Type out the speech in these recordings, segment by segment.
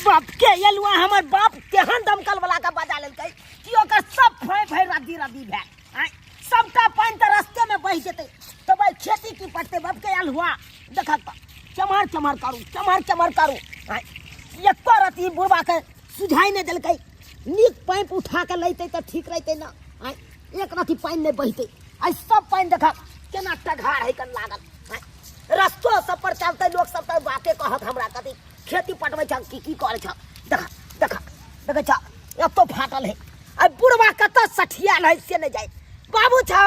बाप के एलुआ हमर बाप केहन दमकल वाला के बजा लेलकै कि ओकर सब फाइ फाइ रद्दी रद्दी भेल। आँय, सबटा पानि तऽ रस्ते में बहि जेतै तऽ भाई खेती की पड़तै। बाप के अल्हुआ देखक तऽ चमहर चमहर करू, चमहर चमहर करू। आँय, एको रत्ती बुढ़बा के सुझाइ नहि देलकै। नीक पाइप उठा के लैतै तऽ ठीक रहितै ना। आँय, एक रत्ती पानि नहि बहितै। आइ सब पानि देखक केना टघार है कन लागल। आँय, रस्तो सब पर चलतै लोक सब तऽ बाते कहत हमरा कथी खेती पटबै छह की की करै छह। देख देख देखै छह एतो फाटल है। आइ बुढ़बा कतऽ सठियाल है से नहि जाय। बाबू छह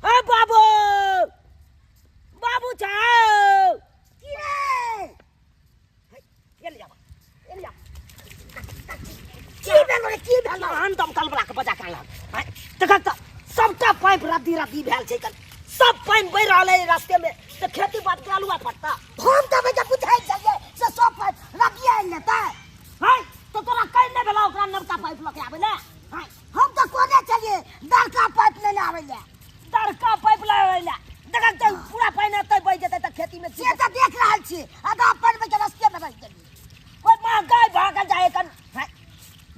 हे बाबू, बाबू छह की रे? एने जा, एने जा। की भेल रे, की भेल? हम दमकल वाला के बजा के अनलक। आँय, देखक तऽ सबटा पाइप रद्दी रद्दी भेल छै कन। सब पानि बहि रहल है रास्ते में तऽ खेती बात के आलुआ पड़ता। हम तऽ बेटा बुझाइ छलियै से सब पाइप रद्दिए आनि लेतै। हँ, तऽ तोरा कहि नहि भेलौ ओकरा नवका पाइप लऽ के आबै लए? हँ, हम तऽ कहने छलियै दरका पाइप लेने आबै लए। दरका पाइप लए आबै लए। देखक तऽ पूरा पानि एतै बहि जेतै तऽ खेती में से तऽ देख रहल छी, आधा पानि बहि के रस्ते में रहि गेलियै। ओहि महगाइ भागल जाइ कन। हँ,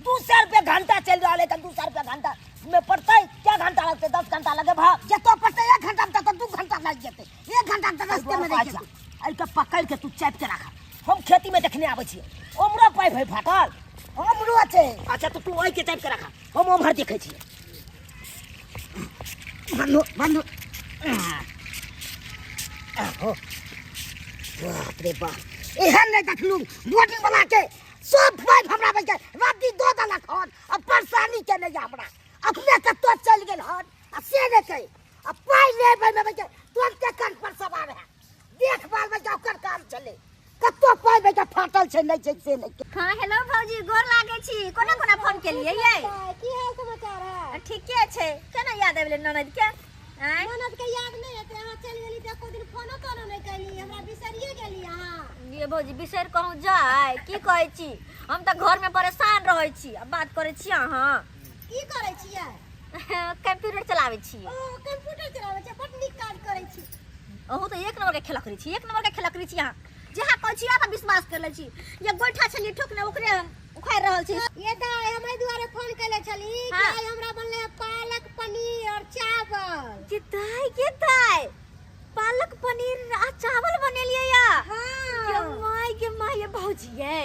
200 रुपये घंटा चलि रहल है कन। 200 रुपये घंटा में पड़तै। क्या घंटा लगतै? 10 घंटा लगे भाग जतो पड़तै 1 घंटा में तऽ 2 घंटा लागि जेतै। 1 घंटा में तऽ रस्ते में रहि जेतै। एहिके पकड़ि के तू चापि के राख, हम खेती में देखने आबै छियै। ओमरो पाइप है फाटल। हमरो छै। अच्छा तऽ तू ओहिके चापि के राख, हम ओम्हर देखै छियै। बान्धू बान्धू। आहो बाप रे बाप, एहन नहि देखलू बोर्डिंग वाला के सब पाइप हमरा बचि रद्दी दऽ देलक हन। आ परेशानी के नहि हमरा अपने कतौ चलि गेल हन आ से नहि कहि। आ पाइ लेबै मे बचि तुरन्ते कान पर सवार है। देखभाल में ओकर काम चले। कतौ पाइ बचि फाटल छै नहि छै से नहि। हाँ हेलो भौजी, गोर लागे छी। कोना कोना फोन केलियै यै? की हाल समाचार है? ठीके छै। केना याद आबि गेलै ननद के? आँय? ननद के याद नहि हेतै, अहाँ चलि गेली तऽ एको दिन फोनो तोनो नहि कैली, हमरा बिसरिए गेली अहाँ। ये भौजी बिसरि कहूँ जाय, की कहै छी? हम तऽ घर में परेशान रहै छी, आ बात करै छी अहाँ। की करै छियै? कंप्यूटर चलाबै छी। ओ कंप्यूटर चलाबै छियै, बड नीक काज करै छी। अहूँ तऽ 1 नंबर के खेला करै छी, 1 नंबर के खेला करै छी अहाँ। जहाँ कहै छी अहाँ विश्वास कर लै छी। ये गोइठा छलियै ठोकने ओकरे हम उखाड़ि रहल छी। ये दाइ, हम एहि दुआरे फोन केले छली कि हाँ। आइ हमरा बनलै है पालक पनीर और चावल। के दाइ, के दाइ, पालक पनीर आ चावल बनेलियै या? हाँ। के माय, के माय, ये भौजी ये,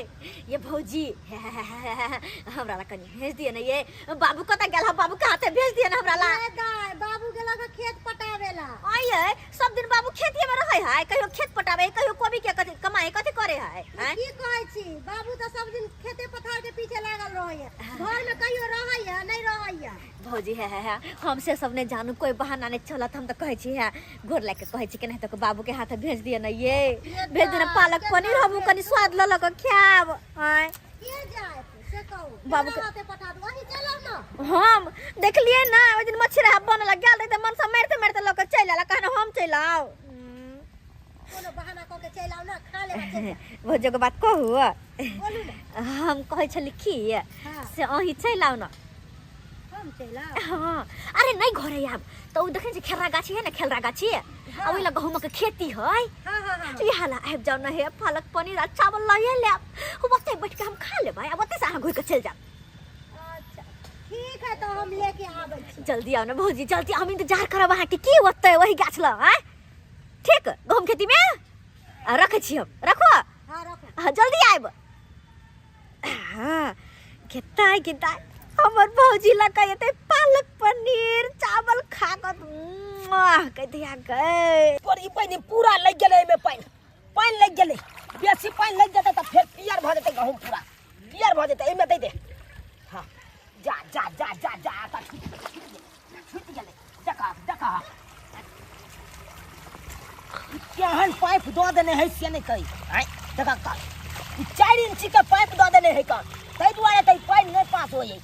ये भौजी हमरा ला कनी भेज दिए ना ये। बाबू कतऽ गेल हँ? बाबू के हाथे भेज दिए ना हमरा ला। ये दाइ, बाबू गेलक हँ खेत पटाबे ला। आइ ये, सब दिन बाबू खेतिए में रहै है, कहियो खेत पटाबे, कहियो कोबी के कथी कमाए, कथी करे है? आँय? की कहै छी, बाबू तऽ सब दिन खेते पथार के पीछे लागल रहै है, घर में कहियो रहै है नहि रहै है। भौजी है, है, है, हम से सब नहीं जानू, कोई बहाना नहीं चलत। हम तो कहै छी है, गोर लाग के कहै छी कि नहीं तो बाबू के हाथ भेज दिए ना ये, भेज दिए ना पालक पनीर, हम कनी स्वाद ल ल के खायब। आँय? के जायत से कहू? बाबू केना हाथे पठा दू? अहीं चलब ना। हम देखलिए ना ओहि दिन मछली रहा बनल गेल रही तऽ मन से मारिते मारिते लऽ के चलि आयल, कहने हम चलि आउ। कोनो बहाना कऽ के चलि आउ ना, खा लेबा चलि जाउ। भौजी एगो बात कहू? बोलू ना। हम कहै छली की हाँ। से अहीं चलि आउ ना। हम चलि आउ? हाँ। अरे नहीं घरे आब तऽ ओ देखै छी खेलरा गाछी है ना, खेलरा गाछी, आ ओहि लग गहूमक खेती है। हाँ, हाँ, हाँ। इएह ला आबि जाउ ना हे, पालक पनीर आ चावल लए लेब, ओतै बैठ के हम खा लेबै आ ओतै से अहाँ घुरि के चलि जायब। अच्छा ठीक है, तो हम लेके आबै छी। जल्दी आउ ना भौजी, जल्दी, हम इंतजार करब अहाँके। की ओतै वही गाछ लग? आँय ठीक, गहूम खेती में आ रखै छी हम। रखो? हाँ रखो। हाँ जल्दी आयब। हाँ गेताय गेताय हमर भौजी लग के एते पालक पनीर चावल खा कऽ कह दिया गए। पर ई पानि पूरा लागि गेलै, एहिमे पानि पानि लागि गेलै, बेसी पानि लागि जेतै तऽ फेर पियर भऽ जेतै गहूम, पूरा पियर भऽ जेतै। एहिमे दै दे। हाँ जा जा जा जा जा, आटा छूटि गेलै, छूटि गेलै। देखा देखा केहन पाइप दऽ देने है से नहि कही। आँय देखा का ई 4 इंची के पाइप दऽ देने है का, ताहि दुआरे तऽ ई पानि नहि पास होइ है।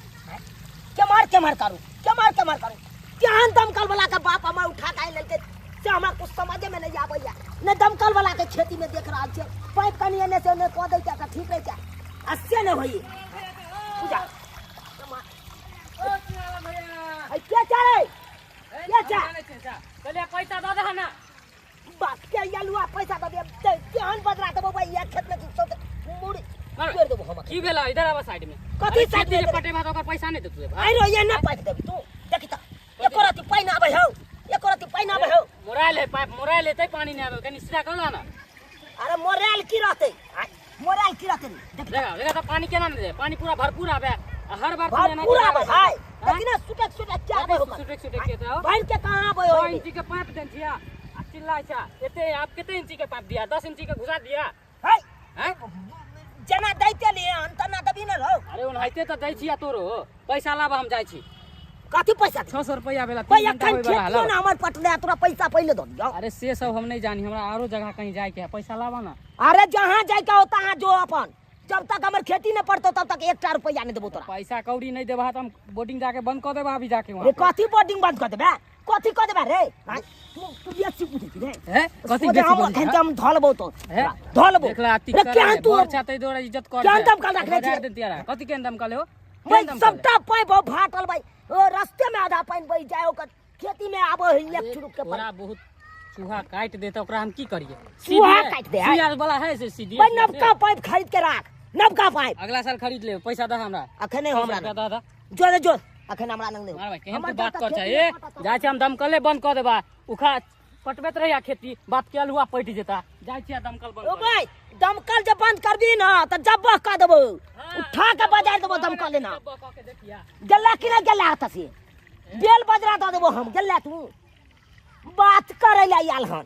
केम्हर केम्हर करू, केम्हर केम्हर करू। केहन दमकल वाला के बाप हमर उठा के आनि लेलकै से हमरा कुछ समझे में नहीं आबैया। नहि दमकल वाला के खेती में देख रहल छियै, पाइप कनि एने से ओने कऽ दैते तऽ ठीक रहिते, आ से नहि होइए। पूजा के छै? के छै? कहलियै पैसा दऽ दह ना। बाप के यलुआ पैसा दऽ दे, केहन बदरा देबो भैया खेत में घुसौ मुड़ी मार। तोड़ देबो हम। की भेला? इधर आवा साइड में। कथी अरे साइड खेती में? जे पटेबा त ओकर पैसा नहीं देतू। आइ रो ये ना पाइप देबी तू, देखी त एको रति पानि आबै हौ, एको रति पानि आबै हौ। मोराइल है पाइप, मोराइल है तै पानी नहीं आवे, कनी सीधा कर ला ना। अरे मोराइल की रहतै? आइ, मोराइल की रहतै? देख। देखा देखा त पानी केना नहीं दे, पानी पूरा भरपूर आवे आ हर बार तू एना भरपूर आबै है। हाँ? देखी ना सुटक सुटक क्या आबै हो? सुटक सुटक के तो भरि के कहाँ आबै हो? 6 इंची के पाइप देन छिया आ चिल्लाय छा एते। आप कते इंची के पाइप दिया? 10 इंची के घुसा दिया। है हैं? जेना दैते लिए हन तना देबी ने रौ। अरे ओनाहिते त दै छिया तोरो। पैसा लाब, हम जाइ छी। कथी पैसा? 600 रुपया भेला। भाई 3 घंटा अखन होय वाला खेतियो हलो। ना हमर पटले, तोरा पैसा पहिले दऽ दियौ। अरे से सब हम नहीं जानी, हमरा आरो जगह कहीं जाए के है, पैसा लाबा ना। अरे जहाँ जाय के हो तहाँ जो अपन, जब तक हमर खेती नहीं पड़तो तब तक एकटा रुपया नहीं देबो तोरा। पैसा कौड़ी नहीं देबा त हम बोर्डिंग जाके बंद कर देबा अभी जाके वहाँ रे पे। कथी बोर्डिंग बंद कर देबे? कथी कर देबे रे? आँय, तू तू बेसी बुझै छी रे? हैं? कथी सोझे बेसी हम बोलै अखन छी, के हम धलबो तो हैं? धलबो। देखला अति रे कर केहन तू बड़ छा तै दुआरे इज्जत कर। केहन दमकल रखने छी? कथी केहन दमकल हो? भाई केहन दमकल है? सबटा पाइप हो फाटल भाई, ओ रास्ते में आधा पानि बहि जाय, ओकर खेती में आबो है एक चुरुक के तोरा पानि। बहुत चूहा काटि देत, ओकरा हम की करिए? चूहा काटि दे, सुइया वाला है से सीधे। भाई नबका पाइप खरीद के राख, नबका पाइप। अगला साल खरीद ले, पैसा दे हमरा। अखन नहीं हमरा रुपया दे दे। जो दे जो, अखन हमरा लग नहीं। मार भाई केहन हमर तू बात जब कर तक छै खेती ए नहीं पटत। जाइ छै हम दमकले बंद कर देबा, उखा पटबैत रहिया खेती, बाप के अलुआ पटि जेता। जाइ छियै दमकल बंद ओ कर। भाई दमकल जब बंद कर दी ना त जब्बह कह देबो, हाँ, उठा के बाजार देबो दमकल लेना। जब्बह कऽ के देखिया। गेला कि नहीं गेला? हत से बेल बजरा दऽ देबो हम। गेला तू बात करे ला आयल हन,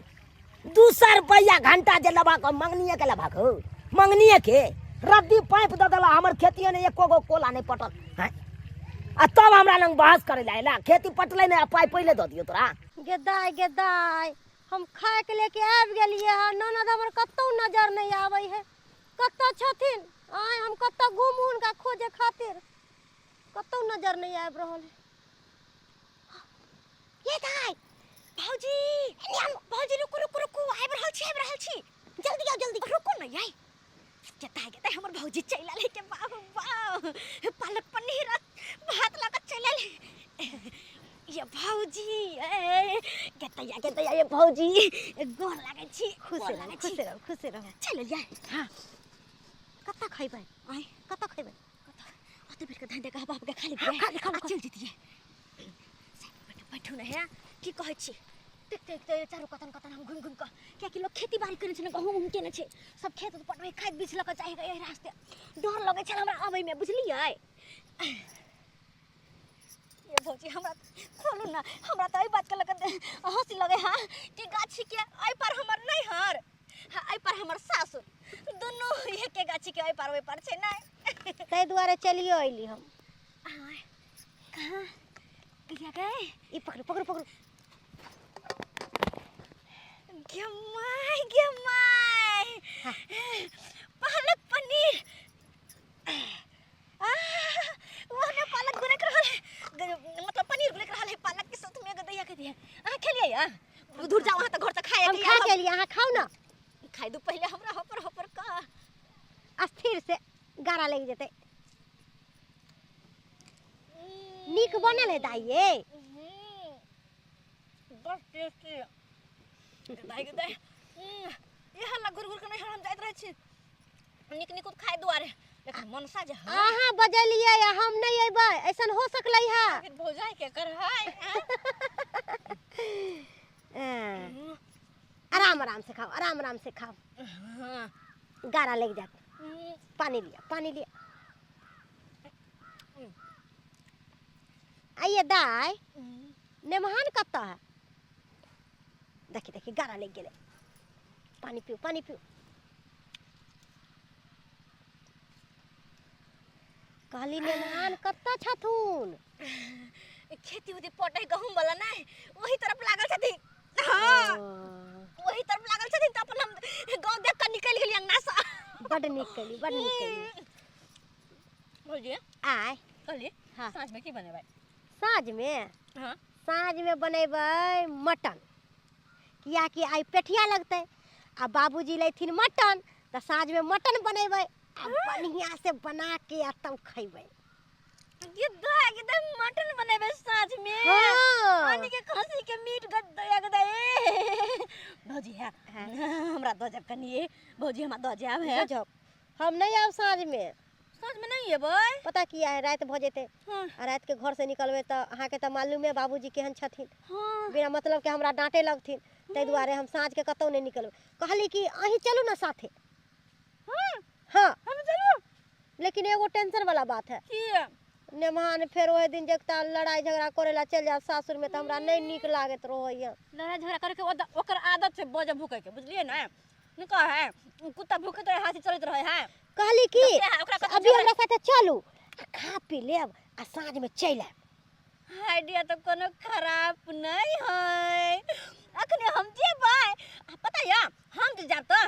200 रुपया घंटा जे लेबाक हो, मंगनिए के लेबाक हो, मंगनिए के रद्दी पाइप दऽ देला, हमर खेतिए ने एको गो कोला नहीं पटल हैं, आ तब हमरा लग बहस करे ला अयला। खेती पटलै नहि आ पाइ पहिले दऽ दियौ तोरा। गे दाय, गे दाय, हम खाय के लेके आबि गेलियै हँ, ननद हमर कतौ नजर नहि आबै है, कतऽ छथिन? आँय, हम कतऽ घूमू हुनका खोजे खातिर, कतौ नजर नहि आबि रहल है। ये दाय, भौजी, एने आउ। भौजी रुकू रुकू रुकू, आबि रहल छी, आबि रहल छी, जल्दी आउ जल्दी, रुकू ने याई। गेता गेता हमर भौजी चलि आयल है के, वाह वाह, पालक पनीर आ भात लऽ कऽ चलि आयल है। ये भौजी, ए गेतैया गेतैया, ये भौजी गोर लागै छी। खुश गोर रहू, लागै खुश छी। रहू, खुश रहू। चलि एलियै? हाँ। कतऽ खैबै? आँय? कतऽ खैबै? ओते बेर के धान दे कऽ बाप के खाली हाँ, खा ले, खा ले, आ चलि जैतियै। बैठू बैठू ने हे, की कहै छी, देख देख देख चारू कतन कतन हम घुमि घुमि कऽ, कियाकि लोक खेती बाड़ी करै छै ने, गहूँम उहूम केने छै सब, खेत उत पटबै खाद बीछ लऽ कऽ जाइ एहि रास्ते, डर लगै छल हमरा अबैमे, बुझलियै? ये भौजी हमरा खोलू ना, हमरा तऽ एहि बातके लऽ कऽ हँसी लगै हँ कि गाछीके एहि पार हमर नैहर, हाँ एहि पार हमर सासुर, दुनू एके गाछीके एहि पार ओहि पार छै नहि? ताहि दुआरे चलियो अयली हम। आँय, कहाँ कहिया गए? ई पकड़ू पकड़ू पकड़ू। गे my, गे my, palak paneer, आह, वो ने पालक गुलक रहल है, मतलब पनीर गुलक रहल है पालक के साथ में। गदैया के दिया, अहाँ खेलिए या दूर जाओ, अहाँ तऽ घर से खाए हम के खा आयल। के लिए, अहाँ खाउ ना। खाइ दू पहिले हमरा हपर हपर का अस्थिर से गारा लागि जेतै। नीक बनल है दाइ ये? बड़ टेस्टी दाइ के दाइ। इएह ला घुर घुर के नहीं हम जाइत रहै छी नीक नीक खाइ दुआरे, लेकिन मनसा जे है। अहाँ बजलियै आ हम नहि अयबै, ऐसन हो सकलै है? फिर भौजाई के कर है। हाँ, आराम आराम से खाओ, आराम आराम से खाओ, गारा लग जात। पानी लिया, पानी लिया। आइए दाइ, नेमहान कतऽ है? देखी देखी, गारा लग गेलै। पानी पिउ, पानी पिउ। कहली नेमहान कतऽ छथुन? खेती उती पटै गहूम वाला नहि, ओही तरफ लागल छथिन। हाँ, ओही तरफ लागल छथिन, तऽ अपन हम गाँव देख कऽ निकलि गेलियै अंगना सँ। बड नीक केली, बड नीक केली। भौजी। आय। कहली। हाँ। साँझमे की बनेबै? साँझमे? हाँ। साँझमे बनेबै मटन, कियाकि आइ पेठिया लगतै आ बाबूजी लैथिन मटन, तऽ साँझमे मटन बनेबै आ बढ़िआँ से बना के आ तब खैबै। गिद्दा गिद्दा, मटन बनेबै साँझमे? हाँ। आनी के खसी के मीट गद्दा गद्दा। ए भौजी है, हाँ। हमरा दऽ जाब कनिए भौजी, हमरा दऽ जाब है। दऽ जाउ। हम नहि आयब साँझमे। साँझमे नहि एबै? पता किया है, राति भऽ जेतै। हाँ। आ रातिके घरसँ निकलबै तऽ अहाँके तऽ मालूमे बाबूजी केहन छथिन। हाँ। बिना मतलब के हमरा डाँटे लगथिन, ताहि दुआरे हम साँझके कतहु नहि निकलबै। कहली कि अहीं चलू ने साथे। हाँ। हाँ। हम चलू। लेकिन एगो टेंशन वाला बात है। की? नेमान फेर ओहि दिन जगता लड़ाई झगड़ा करे ला चलि जायत सासुर में तऽ हमरा नहि नीक लागैत रहैया। लड़ाई झगड़ा करे के ओकर आदत छै बजऽ भूकै के, बुझलियै ने? नहि कहै है कुत्ता भूकैत रहे हाथी चलैत रहे है। कहली कि तऽ सएह, ओकरा कतौ अभी झगड़ा- हमरा साथे चलू आ खा पी लेब आ साँझ में चलि आयब। आइडिया तऽ कोनो खराब नहि है। अखने हम जेबै आ पता या हम जे जायब तऽ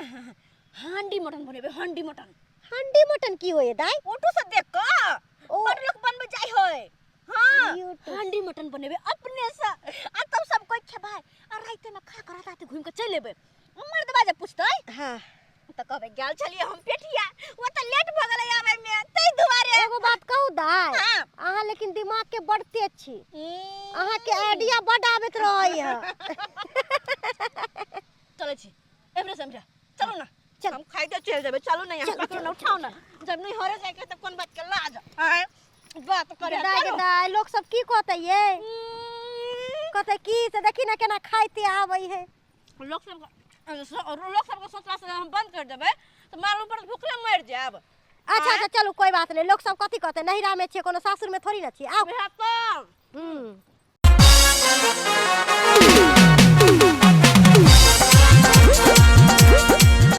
हांडी मटन बनेबै, हांडी मटन। हांडी मटन की होइए दाइ? ऑटो से देख कऽ ओ। बड़ लोक बनबै जाइ है। हाँ। यूट्यूब। हांडी मटन बनेबै अपने से आ तब सब कोइ खेबै आ राति में खा कऽ रात घूमि कऽ चलि एबै। मर्दबा जे पूछतै हाँ। तऽ कहबै गेल छलियै हम पेठिया, ओ तऽ लेट भऽ गेलै आबै में ताहि दुआरे। एगो बात कहू दाइ? हाँ। अहाँ लेकिन दिमाग के बड तेज छी, अहाँ के आइडिया बड आबैत रहैया। चलै छी एमरे से एमरे चलू ना। चल। हम खाइते चलि जेबै, चलू ना, यहाँ चलू, पकड़ू ना, चलू, उठाउ ना। जब नहीं हरे जाके तऽ कोन बात के लाज? आँय, बात करे दाइ के चलू। दाइ, लोक सब की कहतै ये? कहतै की से देखी ना केना खाइते आबै है। लोक सबके सोचला से हम बंद कर देबै तऽ मालूम पड़त भूखले मरि जायब। अच्छा अच्छा चलू, कोई बात नहीं। लोक सब कथी कहतै? नहिरा में छियै, कोनो सासुर में थोड़ी ना छियै। आउ। वएह तऽ। हम्म।